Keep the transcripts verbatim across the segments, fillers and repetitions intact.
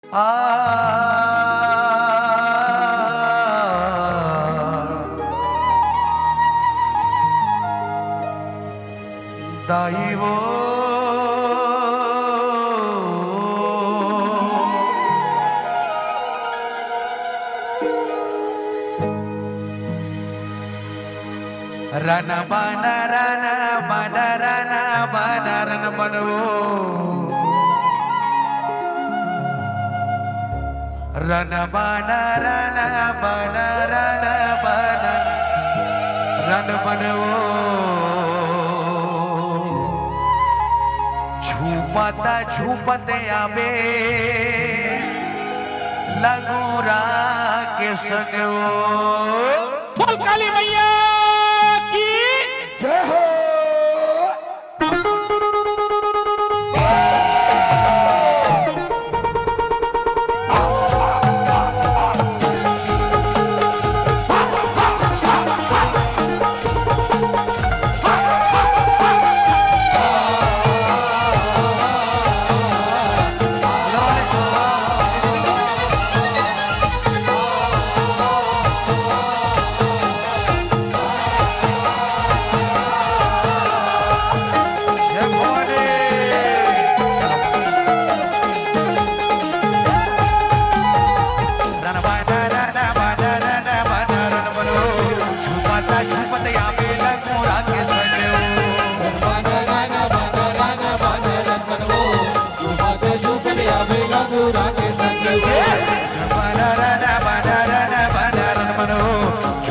आ, दाई वो। रन बन, रन बन, रन बन, रन बन वो। रन बन, रन बन, रन बन, रन बन वो। झूपत झूपत आबे लंगूरा के संग वो। बोल काली मैया की जय हो।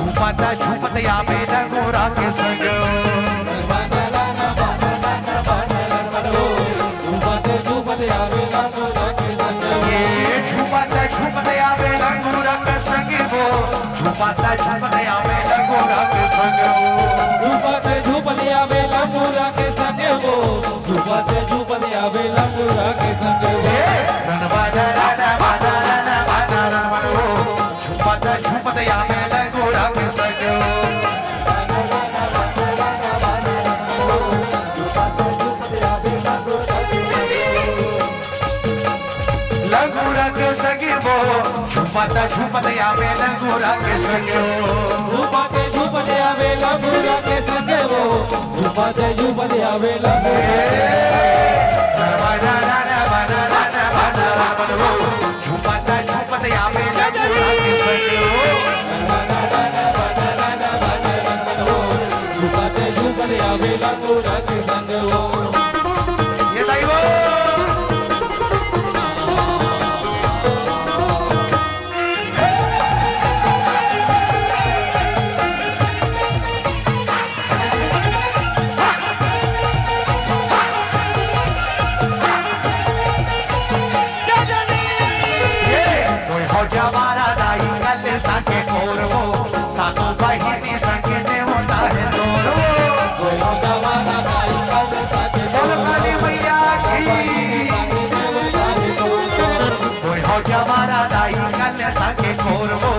झूपत झूपत आबे लंगूरा के संग। ए, झूपत झूपत आबे लंगूरा के संग वो। झूपत झूपत आबे लंगूरा के संग वो। झूपत झूपत आबे लंगूरा के संग वो। झूपत झूपत आबे लंगूरा के संग वो। ए, रन बन, रन बन, रन बन, रन बन वो। झूपत झूपत आबे लंगूरा के संग वो। लंगूरा के संग वो, झूपत झूपत आबे लंगूरा के संग वो। झूपत झूपत आबे लंगूरा के संग वो। झूपत झूपत आबे लंगूरा के संग वो। झूपत झूपत आबे लंगूरा के संग वो। झूपत झूपत आबे लंगूरा के संग वो। ये दाई वो। कोई हो जवारा दाई कल साके कोरवो, सातो बहिनी संगे नेवता है तोरवो। कोई हो जवारा दाई कल साके बोलो काली मैया की। कोई हो जवारा दाई कल साके कोरवो,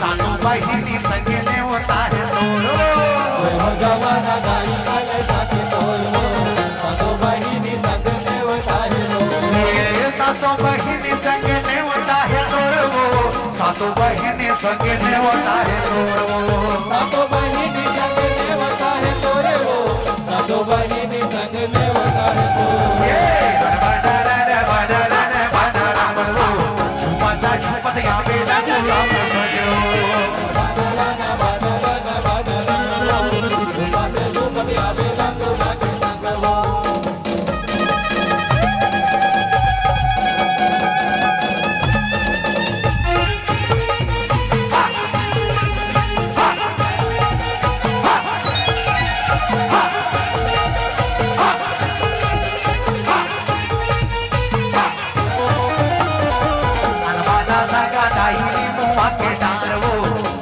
सातो बहिनी संगे नेवता है तोरवो। कोई हो जवारा दाई कल साके कोरवो, सातो बहिनी संगे नेवता है तोरवो। ये सातो बहिनी संगे नेवता है तोरवो। सातो बहिनी संगे नेवता है तोरवो। सातो बहिनी संगे नेवता है तोरवो। सातो बहिनी संगे नेवता है तोरवो। ये बन बन रन बन रन बन रन बन वो। झूपता झूपत आबे लंगूरा के संग वो। अनबाना सगा दाई नीमुआ के डार वो,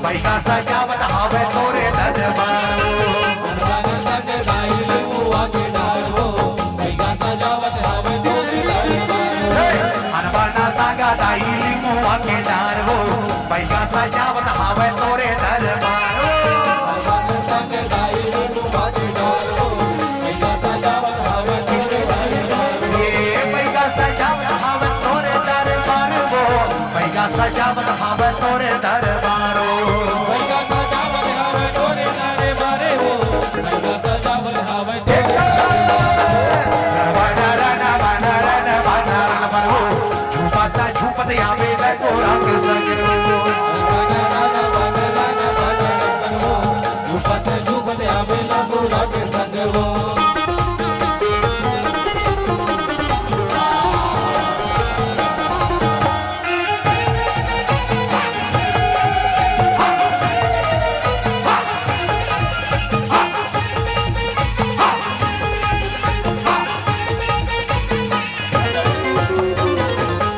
बैगा सजावत हावे तोरे दरबार वो। अनबाना सगा दाई नीमुआ के डार वो, बैगा सजावत हावे तोरे दरबार वो। हे! अनबाना सगा दाई नीमुआ के डार वो, बैगा सजावत हावे तोरे दरबार वो। अनबाना सगा दाई नीमुआ के डार वो, बैगा सजावत हावे तोरे दरबार वो। ये बैगा सजावत हावे तोरे दरबार वो। दरबारो। झूमत झूमत आवे लंगोरा के संग।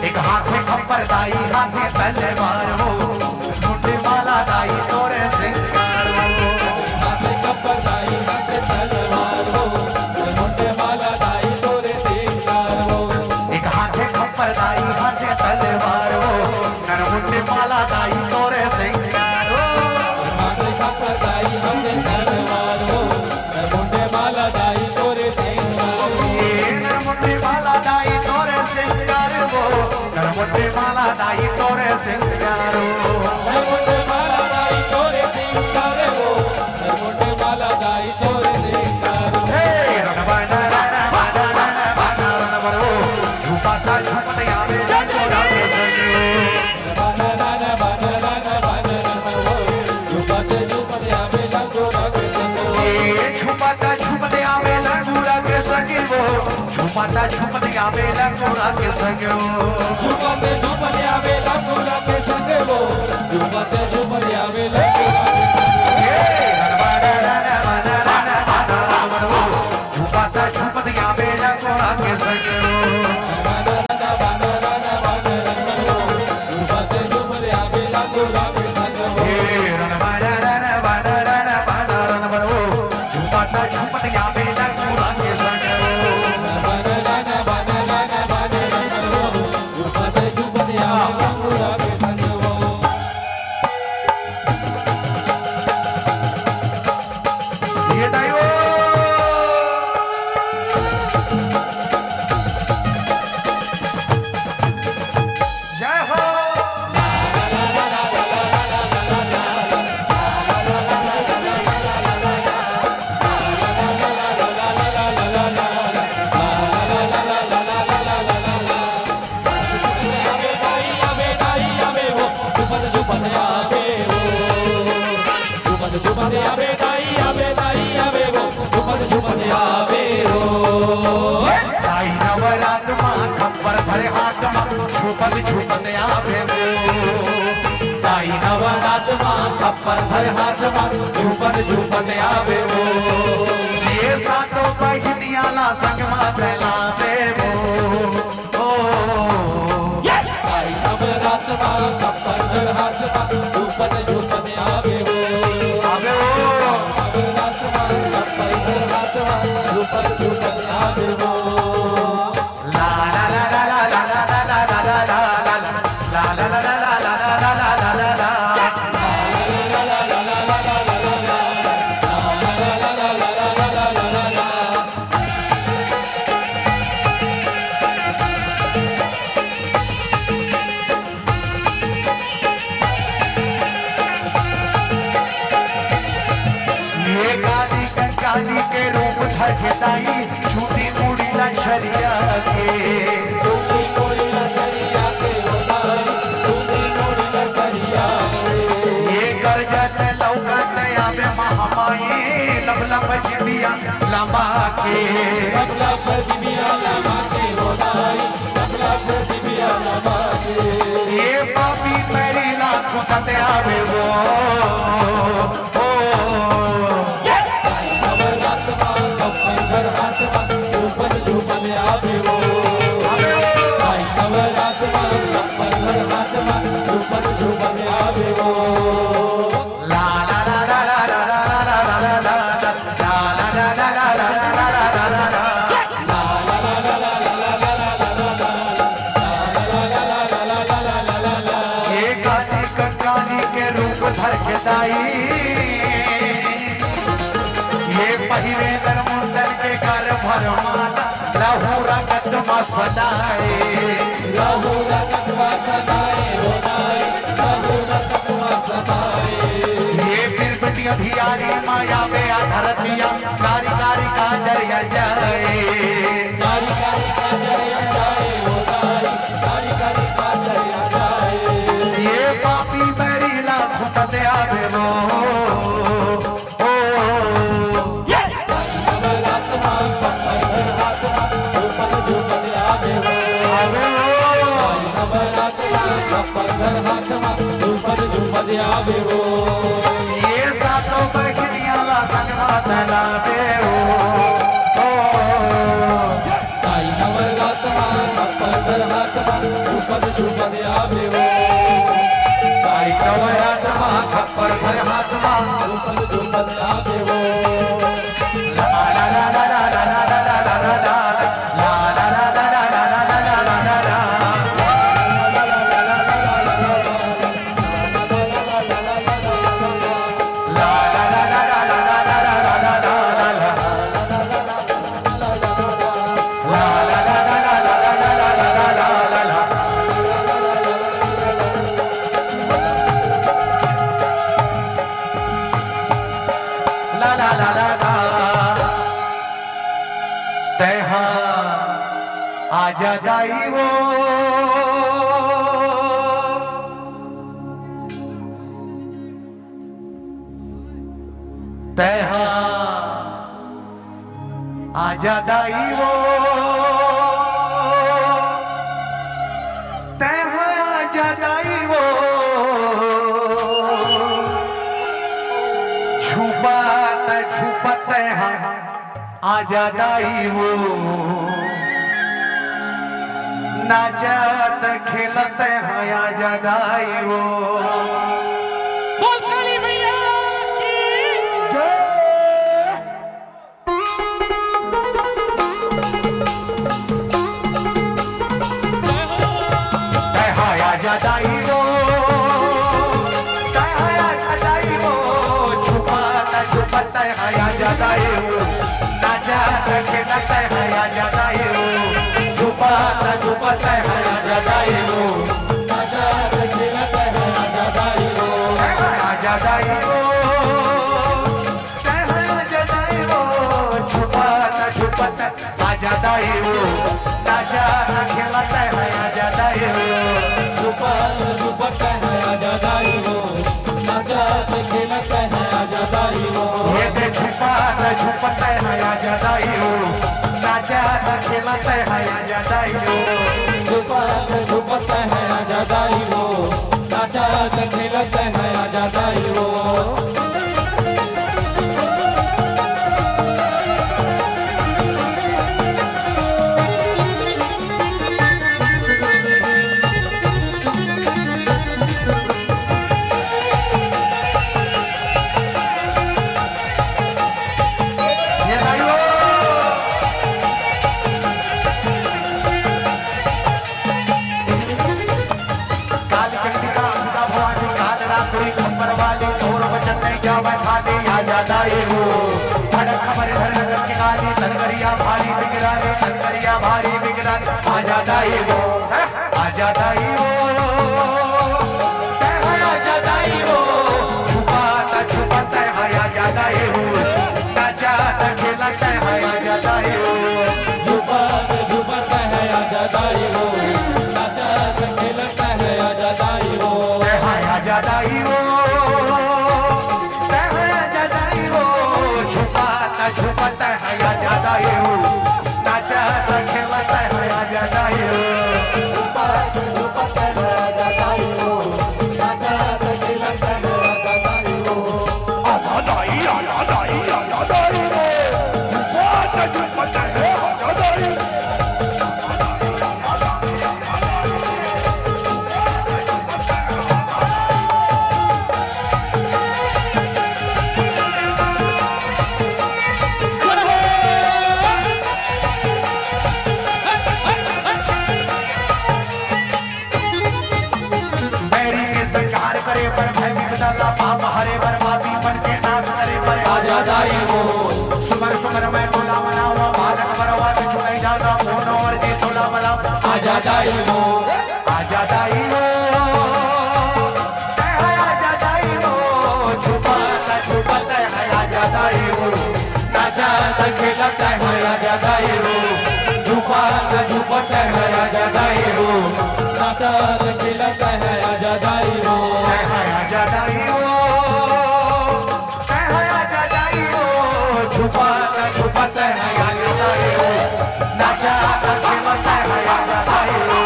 एक हाथे खप्पर दाई, हाथे तलवार हो, मुंडे माला दाई तोरे सिंगार हो। हाथे खप्पर दाई, हाथे तलवार हो, मुंडे माला दाई तोरे सिंगार हो। एक हाथे खप्पर दाई, हाथे तलवार हो, नर मुंडे माला दाई तोरे सिंगार हो। हाथे खप्पर दाई, हाथे तलवार हो, नर मुंडे माला दाई तोरे सिंगार हो। ए नर मुंडे माला दाई तोरे सिंगार हो, नर मुंडे माला दाई तोरे सिंगार हो। नर मुंडे माला दाई तोरे सिंगार हो, नर मुंडे माला दाई तोरे सिंगार हो। हे रणबाना रणबाना रणबाना रणबाना हो, झूमता झूमत आवे लंगोरा के संग। ए झूमता झूमत आवे लंगोरा के संग वो, झूमता झूमत आवे लंगोरा के संग वो। झूमते झूमते आवे लंगोरा के संग वो, झूमते झूमते आवे लंगोरा के संग वो। ए रणबाना रणबाना रणबाना रणबाना हो, झूमता झूमत आवे लंगोरा के संग वो। ये दाई हो। जय हो। दाई नवरात मा खप्पर धरे हाथ मा, झूमत झूमत आवे वो। दाई नवरात मा खप्पर धरे हाथ मा, झूमत झूमत आवे वो। ये सातों बहिनिया ला संग मा बहलावे वो। ओ। दाई नवरात मा खप्पर धरे हाथ मा, झूमत झूमत आवे वो। आवे वो। नवरात मा खप्पर धरे हाथ मा, झूमत झूमत आवे वो। ये काली कंकाली के रूप धर के दाई, झूठी मुड़ी ला छरिया के। झूठी मुड़ी ला छरिया के हो दाई, झूठी मुड़ी ला छरिया के। ये गरजत लौकत आवे महामाई, लप लप जिबिया लमा के। लप लप जिबिया लमा के हो दाई, लप लप जिबिया लमा के। ये पापी पैरी ला कुतत आवे वो। ओ। नवरात मा खप्पर धरे हाथ मा, झूमत झूमत आवे वो। नवरात मा खप्पर धरे हाथ मा, झूमत झूमत आवे वो। ये काली कंकाली के रूप धर के दाई, ये पहिरे नर मुंडन के कर भर माला, लहू रगत मा सदाए। लहू रगत मा सदाए हो दाई, लहू रगत मा हियारी माया में आ धरतिया, कारी कारी काजरिया जाए। कारी कारी काजरिया जाए, ओ दाई, कारी कारी काजरिया जाए। ये पापी बैरी ला खुद दे आवे वो। ओ। ये। आवे वो। झूमत आवे हो। ये सातों बहिनिया ला संगमा तलावे हो। ओ। ताई नवरात मा खप्पर धर हाथ मा, झूमत झूमत आवे हो। ताई नवरात मा खप्पर धर हाथ मा, झूमत झूमत आवे हो। ला ला ला ला ला। तैहा आजा दाई वो, तैहा आजा दाई वो, तैहा आजा दाई वो। छुपत छुपत तैहा आजा दाई वो, नाचत खेलत तैहा आजा दाई वो। बोल काली मैया की। जय। तैहा आजा दाई वो, तैहा आजा दाई वो, छुपत छुपत तैहा आजा दाई वो, नाचत खेलत तैहा आजा दाई वो, छुपत छुपत तैहा आजा दाई वो, नाचत खेलत तैहा आजा दाई वो, तैहा आजा दाई वो। तैहा आजा दाई वो, छुपत छुपत आजा दाई वो, नाचत खेलत तैहा आजा दाई वो। छुपत छुपत तैहा आजा दाई वो, नाचत खेलत तैहा आजा दाई वो। ये दे छुपत छुपत तैहा आजा दाई वो, नाचत खेलत तैहा आजा दाई वो। छुपत छुपत तैहा आजा दाई वो, नाचत खेलत तैहा आजा दाई वो। ये भाइयों, काली चंडिका, अम्बिका भवानी, काल रात्रि खप्पर वाली, तोर वचन नहीं जावे खाली, आजा दाई वो। भड़क खबर धर नगर की काली, तन करिया भारी बिगड़ाली, तन करिया भारी बिगड़ाली, आजा दाई वो, हैं? आजा दाई वो। तैहा आजा दाई वो, छुपत छुपत तैहा आजा दाई वो, नाचत खेलत तैहा आजा दाई वो। छुपत छुपत तैहा आजा दाई वो, नाचत खेलत तैहा आजा दाई वो। तैहा आजा दाई वो, तैहा आजा दाई वो, छुपत छुपत तैहा आजा दाई वो, नाचत खेलत तैहा आजा दाई वो। छुपत छुपत तैहा आजा दाई वो, नाचत खेलत तैहा आजा दाई वो। आजा दाई, आजा दाई, आजा दाई वो। छुपत छुपत तैहा आजा दाई वो। बैरी के संहार करे बर, भय विघ्न ला पाप हरे बर, पापी मन के नाश करे बर, आजा दाई वो। सुमर सुमर मैं तोला मनावा, बालक बरवा बिछुड़ाई जाना, कोनो अरजी तोला मला, आजा दाई वो। आजा दाई वो, तैहा आजा दाई वो, छुपत छुपत तैं ह आजा दाई हो, झूपत झूपत तैं ह आजा दाई हो। नाचत खेलत तैं ह आजा दाई हो। तैं ह आजा दाई हो, तैं ह आजा दाई हो। झूपत झूपत तैं ह आजा दाई हो। नाचत खेलत तैं ह आजा दाई हो।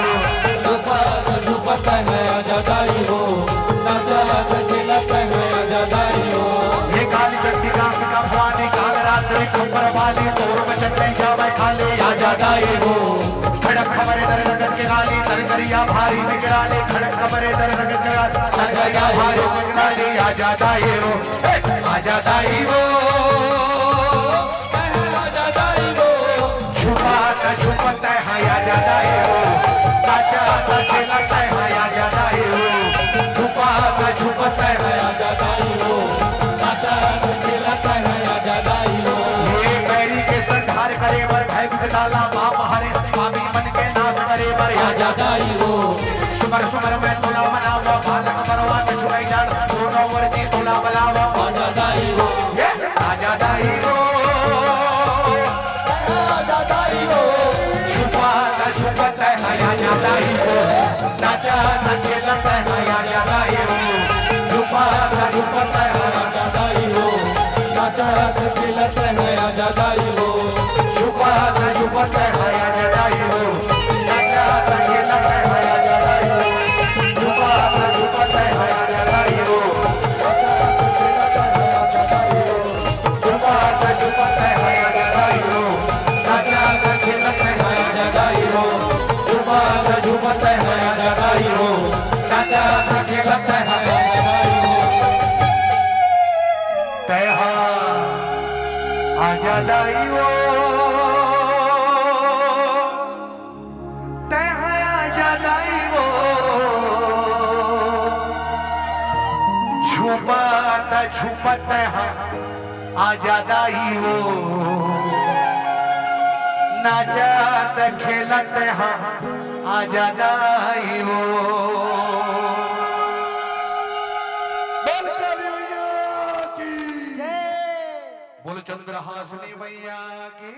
झूपत झूपत तैं ह आजा दाई हो। नाचत खेलत तैं ह आजा दाई हो। हे काली चंडी कामिका भवानी कालरात्रि कुंभर वाली तोर वचन नहीं जावे खाली आजा दाई हो। खड़क खबरे दर रगत के गाली तर गरिया भारी निकराली। खड़क खबरे दर रगत के गाली तर गरिया भारी निकराली आजा दाई हो। हे, आजा दाई हो। आजा दाई हो। छुपा का छुपत है आजा दाई हो। नाचा का खेलत है आजा दाई हो। छुपा का छुपत है आजा दाई हो। नाचा का खेलत है आजा दाई हो। ये बैरी के संहार करे बर भय बिकटाला बाप हरे। पापी मन के नाश करे बर आजा दाई हो। सुमर सुमर में तोला मनावा बालक बरवा कछु नहीं जान। दोनों वर्दी तोला बलावा आजा दाई हो। ये आजा दाई हो। आजा दाई हो। छुपा का छुपत है आजा दाई हो। नाचा का खेलत है आजा दाई हो। छुपा का छुपत है आजा दाई हो। नाचा का खेलत है आजा दाई हो। छुपा का छुपत है आजा दाई हो। नाचा का खेलत है आजा दाई हो। छुपा का छुपत है आजा दाई हो। छुपा का छुपत है आजा दाई हो। नाचा का खेलत है आजा दाई हो। छुपा का छुपत है आजा दाई हो। नाचा का खेलत है आजा दाई हो। तैं ह आजा दाई हो। तैं ह आजा दाई हो। छुपत छुपत तैं ह आजा दाई हो। नाचत खेलत तैं ह आजा दाई हो। बोल काली मैया की। बोल चंद्रहासिनी मैया की।